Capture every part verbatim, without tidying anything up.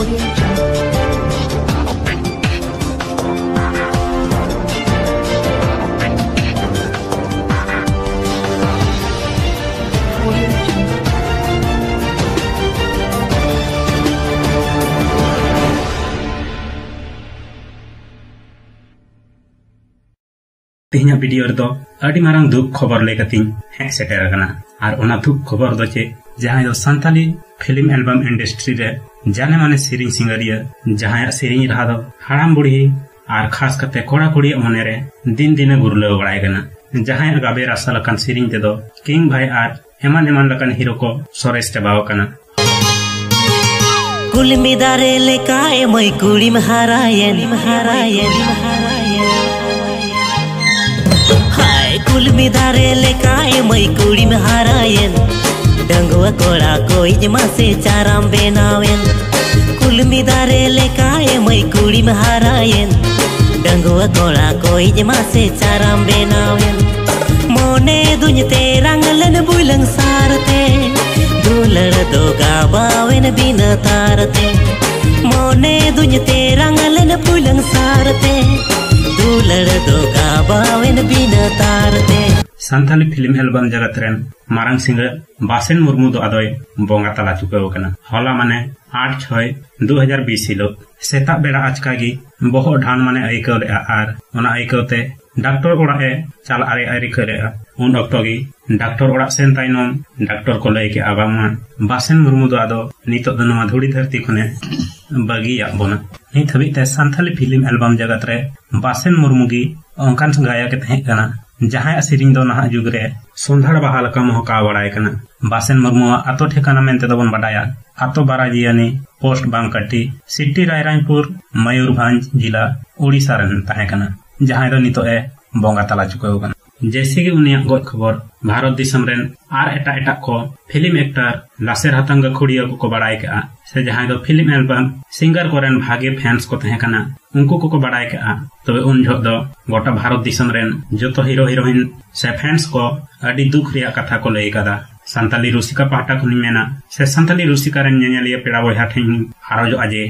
ᱛᱮᱦᱮᱧᱟᱜ ᱵᱷᱤᱰᱤᱭᱳ ᱨᱮᱫᱚ ᱟᱹᱰᱤ ᱢᱟᱨᱟᱝ ᱫᱩᱠ ᱠᱷᱚᱵᱚᱨ ᱞᱟᱹᱭ ᱠᱟᱛᱮᱧ ᱦᱮᱡ ᱥᱮᱴᱮᱨ ᱟᱠᱟᱱᱟ᱾ ᱟᱨ ᱚᱱᱟ ᱫᱩᱠ ᱠᱷᱚᱵᱚᱨ ᱫᱚ ᱪᱮᱫ? ᱡᱟᱦᱟᱸᱭ ᱫᱚ ᱥᱟᱱᱛᱟᱞᱤ ᱯᱷᱤᱞᱢ ᱮᱞᱵᱟᱢ ᱤᱱᱰᱟᱥᱴᱨᱤ ᱨᱮ ᱡᱟᱱᱮ ᱢᱟᱱᱮ ᱥᱮᱨᱮᱧ ᱥᱤᱸᱜᱟᱹᱨᱤᱭᱟᱹ, ᱡᱟᱦᱟᱸᱭᱟᱜ ᱥᱮᱨᱮᱧ ᱨᱟᱦᱟ ᱫᱚ ᱦᱟᱲᱟᱢ ᱵᱩᱲᱦᱤ ᱟᱨ ᱠᱷᱟᱥ ᱠᱟᱛᱮ ᱠᱚᱲᱟ ᱠᱩᱲᱤᱭᱟᱜ ᱢᱚᱱᱮᱨᱮ ᱫᱤᱱ ᱫᱤᱱᱮ ᱜᱩᱨᱞᱟᱹᱣ ᱵᱟᱲᱟᱭ ᱠᱟᱱᱟ, ᱡᱟᱦᱟᱸᱭᱟᱜ ᱜᱟᱵᱮ ᱨᱟᱥᱟ ᱞᱮᱠᱟᱱ ᱥᱮᱨᱮᱧ ᱛᱮᱫᱚ ᱠᱤᱝ ᱵᱷᱟᱭ ᱟᱨ ᱮᱢᱟᱱ ᱮᱢᱟᱱ ᱞᱮᱠᱟᱱ ᱦᱤᱨᱳ ᱠᱚ ᱥᱚᱨᱮᱥ ᱪᱟᱵᱟᱣ ᱟᱠᱟᱱᱟ᱾ ᱠᱩᱞᱢᱤ ᱫᱟᱨᱮ ᱞᱮᱠᱟ ᱮ ᱢᱟᱹᱭ ᱠᱩᱲᱤᱢ ᱦᱟᱨᱟᱭᱮᱱ, ᱦᱟᱨᱟᱭᱮᱱ, ᱦᱟᱨᱟᱭᱮᱱ᱾ ᱦᱟᱭ ᱠᱩᱞᱢᱤ ᱫᱟᱨᱮ ᱞᱮᱠᱟ ᱮ ᱢᱟᱹᱭ ᱠᱩᱲᱤᱢ ᱦᱟᱨᱟᱭᱮᱱ, ᱰᱟᱺᱜᱩᱣᱟᱹ ᱠᱚᱲᱟ ᱠᱚᱭᱤᱡ ᱢᱟᱥᱮ ᱪᱟᱨᱟᱢ ᱵᱮᱱᱟᱣᱮᱱ᱾ ᱠᱩᱞᱢᱤ ᱫᱟᱨᱮ ᱞᱮᱠᱟ ᱮ ᱢᱟᱹᱭ ᱠᱩᱲᱤᱢ ᱦᱟᱨᱟᱭᱮᱱ, ᱰᱟᱺᱜᱩᱣᱟᱹ ᱠᱚᱲᱟ ᱠᱚᱭᱤᱡ ᱢᱟᱥᱮ ᱪᱟᱨᱟᱢ ᱵᱮᱱᱟᱣᱮᱱ᱾ ᱢᱚᱱᱮ ᱫᱩᱧ ᱛᱮᱨᱟᱝ ᱞᱮᱱ ᱵᱩᱞᱟᱹᱝ ᱥᱟᱨᱛᱮ, ᱫᱩᱞᱟᱹᱲ ᱫᱚ ᱜᱟᱵᱟᱣᱮᱱ ᱵᱤᱱᱟᱹ ᱛᱟᱨᱛᱮ᱾ ᱢᱚᱱᱮ ᱫᱩᱧ ᱛᱮᱨᱟᱝ ᱞᱮᱱ ᱵᱩᱞᱟᱹᱝ ᱥᱟᱨᱛᱮ, ᱫᱩᱞᱟᱹᱲ ᱫᱚ ᱜᱟᱵᱟᱣᱮᱱ ᱵᱤᱱᱟᱹ ᱛᱟᱨᱛᱮ᱾ ᱥᱟᱱᱛᱟᱞᱤ ᱯᱷᱤᱞᱢ ᱮᱞᱵᱟᱢ ᱡᱟᱜᱟᱛ ᱨᱮᱱ ᱢᱟᱨᱟᱝ ᱥᱤᱸᱜᱟᱹ ᱵᱟᱥᱮᱱ ᱢᱩᱨᱢᱩ ᱫᱚ ᱟᱫᱚᱭ ᱵᱚᱸᱜᱟ ᱛᱟᱞᱟ ᱪᱩᱠᱟᱹᱣ ᱟᱠᱟᱱᱟ᱾ ᱦᱚᱞᱟ ᱢᱟᱱᱮ ᱟᱴ ᱪᱷᱚᱭ ᱫᱩ ᱦᱟᱡᱟᱨ ᱵᱤᱥ ᱦᱤᱞᱳᱜ ᱥᱮᱛᱟᱜ ᱵᱮᱲᱟ ᱟᱪᱠᱟ ᱜᱮ ᱵᱚᱦᱚᱜ ᱰᱷᱟᱱ ᱢᱟᱱᱮ ᱟᱹᱭᱠᱟᱹᱣ ᱞᱮᱫᱼᱟ ᱟᱨ ᱚᱱᱟ ᱟᱹᱭᱠᱟᱹᱣ ᱛᱮ ᱰᱟᱠᱛᱚᱨ ᱚᱲᱟᱜ ᱮ ᱪᱟᱞᱟᱜ ᱨᱮᱭᱟᱜ ᱮ ᱨᱤᱠᱟᱹ ᱞᱮᱫᱼᱟ᱾ ᱩᱱ ᱚᱠᱛᱚ ᱜᱮ ᱰᱟᱠᱛᱚᱨ ᱚᱲᱟᱜ ᱥᱮᱱ ᱛᱟᱭᱱᱚᱢ ᱰᱟᱠᱛᱚᱨ ᱠᱚ ᱞᱟᱹᱭ ᱠᱮᱫᱼᱟ ᱵᱟᱝᱢᱟ ᱵᱟᱥᱮᱱ ᱢᱩᱨᱢᱩ ᱫᱚ ᱟᱫᱚ ᱱᱤᱛᱚᱜ ᱫᱚ ᱱᱚᱣᱟ ᱫᱷᱩᱲᱤ ᱫᱷᱟᱹᱨᱛᱤ ᱠᱷᱚᱱᱮ ᱵᱟᱹᱜᱤᱭᱟᱜ ᱵᱚᱱᱟ᱾ ᱱᱤᱛ ᱦᱟᱹᱵᱤᱡ ᱛᱮ ᱥᱟᱱᱛᱟᱞᱤ ᱯᱷᱤᱞᱢ ᱮᱞᱵᱟᱢ ᱡᱟᱜᱟᱛ ᱨᱮ ᱵᱟᱥᱮᱱ ᱢᱩᱨᱢᱩ ᱜᱮ ᱚᱱᱠᱟᱱ ᱜᱟᱭᱚᱠ ᱮ ᱛᱟᱦᱮᱸ ᱠᱟᱱᱟ, ᱡᱟᱦᱟᱸᱭᱟᱜ ᱥᱮᱨᱮᱧ ᱫᱚ ᱱᱟᱦᱟᱜ ᱡᱩᱜᱽ ᱨᱮ ᱥᱚᱸᱫᱷᱟᱲ ᱵᱟᱦᱟ ᱞᱮᱠᱟ ᱢᱚᱦᱚᱠᱟᱣ ᱵᱟᱲᱟᱭ ᱠᱟᱱᱟ᱾ ᱵᱟᱥᱮᱱ ᱢᱩᱨᱢᱩᱣᱟᱜ ᱟᱛᱳ ᱴᱷᱤᱠᱟᱱᱟ ᱢᱮᱱᱛᱮ ᱫᱚᱵᱚᱱ ᱵᱟᱰᱟᱭᱟ ᱟᱛᱳ ᱵᱟᱨᱟᱡᱤᱭᱟᱱᱤ, ᱯᱳᱥᱴ ᱵᱟᱝᱠᱟᱴᱤ, ᱥᱤᱴᱤ ᱨᱟᱭᱨᱟᱝᱯᱩᱨ, ᱢᱚᱭᱩᱨᱵᱷᱚᱸᱡᱽ ᱡᱤᱞᱟ, ᱳᱰᱤᱥᱟ ᱨᱮᱱ ᱛᱟᱦᱮᱸ ᱠᱟᱱᱟ, ᱡᱟᱦᱟᱸᱭ ᱫᱚ ᱱᱤᱛᱚᱜ ᱮ ᱵᱚᱸᱜᱟ ᱛᱟᱞᱟ ᱪᱩᱠᱟᱹᱣ ᱠᱟᱱᱟ᱾ ᱡᱮᱭᱥᱮ ᱜᱮ ᱩᱱᱤᱭᱟᱜ ᱜᱚᱡ ᱠᱷᱚᱵᱚᱨ ᱵᱷᱟᱨᱚᱛ ᱫᱤᱥᱚᱢ ᱨᱮᱱ ᱟᱨ ᱮᱴᱟᱜ ᱮᱴᱟᱜ ᱠᱚ ᱯᱷᱤᱞᱢ ᱮᱠᱴᱟᱨ, ᱞᱟᱥᱮᱨ ᱦᱟᱛᱟᱝ ᱜᱟᱹᱠᱷᱩᱲᱤᱭᱟᱹ ᱠᱚᱠᱚ ᱵᱟᱲᱟᱭ ᱠᱟᱜᱼᱟ, ᱥᱮ ᱡᱟᱦᱟᱸᱭ ᱫᱚ ᱯᱷᱤᱞᱢ ᱮᱞᱵᱟᱢ ᱥᱤᱝᱜᱟᱨ ᱠᱚᱨᱮᱱ ᱵᱷᱟᱜᱮ ᱯᱷᱮᱱᱥ ᱠᱚ ᱛᱟᱦᱮᱸ ᱠᱟᱱᱟ, ᱩᱱᱠᱩ ᱠᱚᱠᱚ ᱵᱟᱲᱟᱭ ᱠᱟᱜᱼᱟ᱾ ᱛᱚᱵᱮ ᱩᱱ ᱡᱚᱦᱚᱜ ᱫᱚ ᱜᱚᱴᱟ ᱵᱷᱟᱨᱚᱛ ᱫᱤᱥᱚᱢ ᱨᱮᱱ ᱡᱚᱛᱚ ᱦᱤᱨᱳ ᱦᱤᱨᱳᱭᱤᱱ ᱥᱮ ᱯᱷᱮᱱᱥ ᱠᱚ ᱟᱹᱰᱤ ᱫᱩᱠ ᱨᱮᱭᱟᱜ ᱠᱟᱛᱷᱟ ᱠᱚ ᱞᱟᱹᱭ ᱠᱟᱫᱟ᱾ ᱥᱟᱱᱛᱟᱞᱤ ᱨᱩᱥᱤᱠᱟ ᱯᱟᱦᱴᱟ ᱠᱷᱚᱱᱤᱧ ᱢᱮᱱᱟ, ᱥᱮ ᱥᱟᱱᱛᱟᱞᱤ ᱨᱩᱥᱤᱠᱟ ᱨᱮᱱ ᱧᱮᱧᱮᱞᱤᱭᱟᱹ ᱯᱮᱲᱟ ᱵᱚᱭᱦᱟ ᱴᱷᱮᱱ ᱤᱧ ᱟᱨᱚᱡᱚᱜᱼᱟ ᱡᱮ,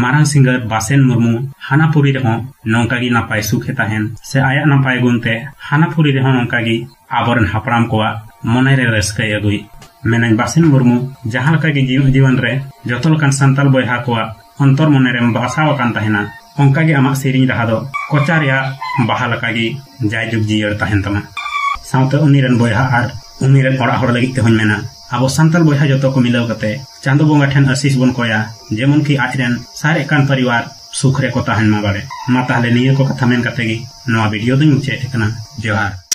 ᱢᱟᱨᱟᱝ ᱥᱤᱝᱜᱟᱨ ᱵᱟᱥᱮᱱ ᱢᱩᱨᱢᱩ ᱦᱟᱱᱟ ᱯᱩᱨᱤ ᱨᱮᱦᱚᱸ ᱱᱚᱝᱠᱟ ᱜᱮ ᱱᱟᱯᱟᱭ ᱥᱩᱠᱷ ᱮ ᱛᱟᱦᱮᱱ, ᱥᱮ ᱟᱭᱟᱜ ᱱᱟᱯᱟᱭ ᱜᱩᱱ ᱛᱮ ᱦᱟᱱᱟ ᱯᱩᱨᱤ ᱨᱮᱦᱚᱸ ᱱᱚᱝᱠᱟ ᱜᱮ ᱟᱵᱚᱨᱮᱱ ᱦᱟᱯᱲᱟᱢ ᱠᱚᱣᱟᱜ ᱢᱚᱱᱮ ᱨᱮ ᱨᱟᱹᱥᱠᱟᱹᱭ ᱟᱹᱜᱩᱭ᱾ ᱢᱮᱱᱟᱹᱧ, ᱵᱟᱥᱮᱱ ᱢᱩᱨᱢᱩ ᱡᱟᱦᱟᱸ ᱞᱮᱠᱟ ᱜᱮ ᱡᱤᱭᱚᱱ ᱡᱤᱵᱚᱱ ᱨᱮ ᱡᱚᱛᱚ ᱞᱮᱠᱟᱱ ᱥᱟᱱᱛᱟᱞ ᱵᱚᱭᱦᱟ ᱠᱚᱣᱟᱜ ᱚᱱᱛᱚᱨ ᱢᱚᱱᱮ ᱨᱮᱢ ᱵᱟᱥᱟᱣ ᱟᱠᱟᱱ ᱛᱟᱦᱮᱱᱟ, ᱚᱱᱠᱟ ᱜᱮ ᱟᱢᱟᱜ ᱥᱮᱨᱮᱧ ᱨᱟᱦᱟ ᱫᱚ ᱠᱚᱪᱟ ᱨᱮᱭᱟᱜ ᱵᱟᱦᱟ ᱞᱮᱠᱟ ᱜᱮ ᱡᱟᱭᱡᱩᱜᱽ ᱡᱤᱭᱟᱹᱲ ᱛᱟᱦᱮᱱ ᱛᱟᱢᱟ᱾ ᱥᱟᱶᱛᱮ ᱩᱱᱤ ᱨᱮᱱ ᱵᱚᱭᱦᱟ ᱟᱨ ᱩᱱᱤ ᱨᱮᱱ ᱚᱲᱟᱜ ᱦᱚᱲ ᱞᱟᱹᱜᱤᱫ ᱛᱮᱦᱚᱸᱧ ᱢᱮᱱᱟ, ᱟᱵᱚ ᱥᱟᱱᱛᱟᱞ ᱵᱚᱭᱦᱟ ᱡᱚᱛᱚ ᱠᱚ ᱢᱤᱞᱟᱹᱣ ᱠᱟᱛᱮ ᱪᱟᱸᱫᱚ ᱵᱚᱸᱜᱟ ᱴᱷᱮᱱ ᱟᱥᱤᱥ ᱵᱚᱱ ᱠᱚᱭᱟ, ᱡᱮᱢᱚᱱ ᱠᱤ ᱟᱡ ᱨᱮᱱ ᱥᱟᱨᱮᱡ ᱠᱟᱱ ᱯᱚᱨᱤᱵᱟᱨ ᱥᱩᱠ ᱨᱮᱠᱚ ᱛᱟᱦᱮᱱ ᱢᱟ ᱵᱟᱲᱮ᱾ ᱢᱟ ᱛᱟᱦᱞᱮ ᱱᱤᱭᱟᱹ ᱠᱚ ᱠᱟᱛᱷᱟ ᱢᱮᱱ ᱠᱟᱛᱮ ᱜᱮ ᱱᱚᱣᱟ ᱵᱷᱤᱰᱤᱭᱳ ᱫᱚᱧ ᱢᱩᱪᱟᱹᱫ ᱮᱫ ᱠᱟᱱᱟ᱾ ᱡᱚᱦᱟᱨ᱾